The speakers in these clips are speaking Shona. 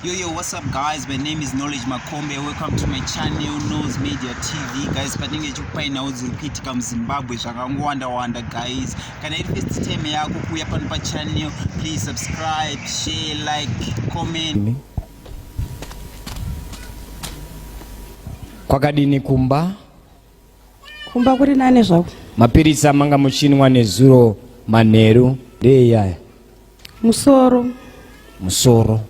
Yo, yo, what's up guys? My name is Knowledge Makombe. Welcome to my channel, Knows Media TV. Guys, patinenge tichikupai nhau dziri kuitika muZimbabwe zvakangowanda wanda guys. Kana iri first time yako kuuya pano pachannel, please subscribe, share, like, comment. Kwakadini kumba? Kumba kuri nane zvako. Mapiritsi amanga muchinwa nezuro manheru ndeeyaya? Musoro. Musoro.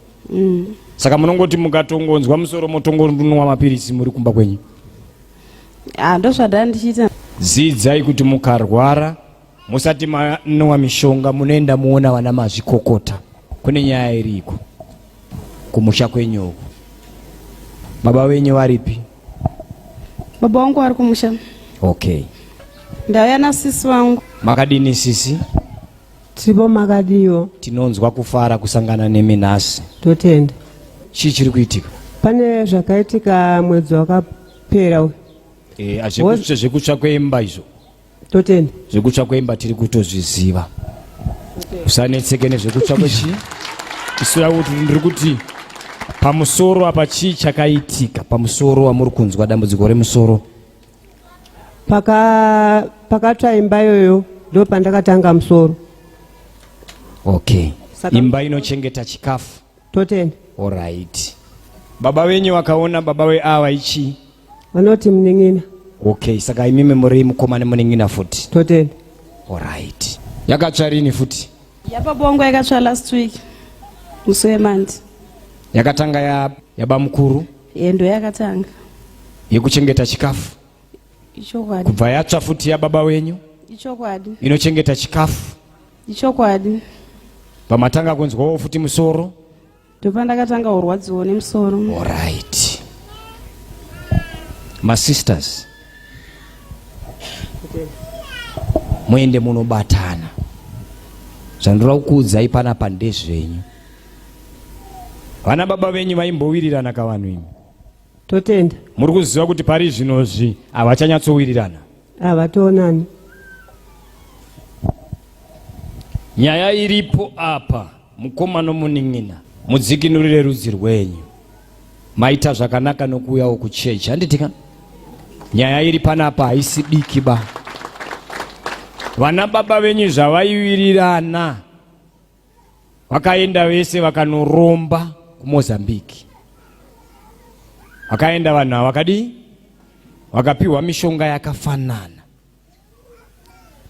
Saka munongoti mukatongonzwa musoro motongonwa mapiritsi muri kumba kwenyu? Ah, ndozvadai ndichiita. Dzidzai kuti mukarwara musati manwa mishonga munoenda muona vana mazvikokota. Kune nyaya iriko kumusha kwenyu uku. Baba venyu varipi? Baba vangu vari kumusha. Okay. Ndauya nasisi vangu. Makadini sisi? Tiripo makadiwo. Tinonzwa kufara kusangana nemi nhasi. Totenda. Chii chiri kuitika? Pane zvakaitika mwedzi wakapera uyu. Eh, zvekutsva kweimba izvo. Totenda. Zvekutsva kweimba tiri kutozviziva. Usanetseke nezvekutsva kwechii. Isura kuti ndiri kuti pamusoro apa chii chakaitika pamusoro wamuri kunzwa dambudziko remusoro. Paka pakatsva imba iyoyo ndo pandakatanga musoro. Okay. Saka- Imba inochengeta chikafu. Totenda. Alright. Baba venyu vakaona baba veava ichi. Vanoti munin'ina. Okay, saka imimi muri mukoma nemunin'ina futi. Totenda. Alright. Yakatsva rini futi? Yababa wangu yakatsva last week musi wemandi. Yakatanga ya yabamukuru Endo yakatanga. yekuchengeta chikafu. Ichokwadi. Kubva yatsva futi yababa wenyu Ichokwadi. inochengeta chikafu. Ichokwadi. Pamatanga kunzwawo futi musoro. Ndopandakatanga kurwadziwa nemusoro. Alright. Masisters. Muende munobatana. Zvandinoda kukuudzai panapa ndezvenyu. Vana baba venyu vaimbowirirana kavanhu imi. Totenda. Muri kuziva kuti pari zvinozvi havachanyatsowirirana. Havatoonani. Nyaya iripo apa mukoma nomunin'ina mudzikinurire rudzi rwenyu. Maita zvakanaka nokuuyawo kuchechi handiti ka? Nyaya iri panapa haisi diki ba. Vana baba venyu zvavaiwirirana Vakaenda vese vakanoromba kuMozambique. Vakaenda vanhu ava vakadii? Vakapiwa mishonga yakafanana.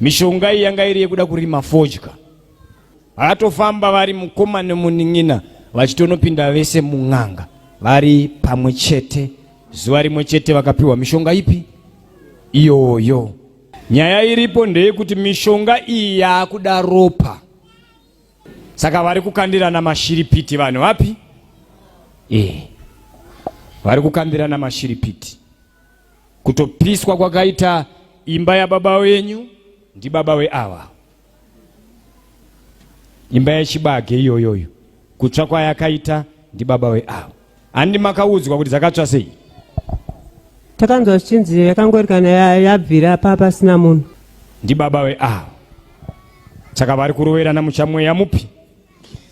Mishonga iyi yanga iri yekuda kurima fodya. Vakatofamba vari mukoma nemunin'ina vachitonopinda vese mun'anga vari pamwe chete zuva rimwe chete vakapiwa mishonga ipi iyoyo. Nyaya iripo ndeyekuti mishonga iyi yaakuda ropa. Saka vari kukandirana mashiripiti vanhu vapi? Eh. Vari kukandirana mashiripiti. Kutopiswa kwakaita imba yababa wenyu ndibaba weava. Imba yechibage iyoyoyo kutsva kwayakaita ndibaba weava. Handi makaudzwa kuti dzakatsva sei? Takanzwa zvichinzi yakangori kana yabvira pa pasina munhu. Ndibaba weava. Saka vari kuroverana muchamweya mupi?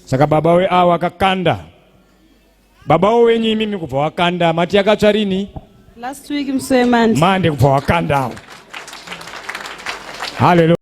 Saka baba weava akakanda Baba wenyu imimi kubva wakanda mati yakatsva rini? Last week musi weMonday. Monday kubva wakandawo. Hallelujah.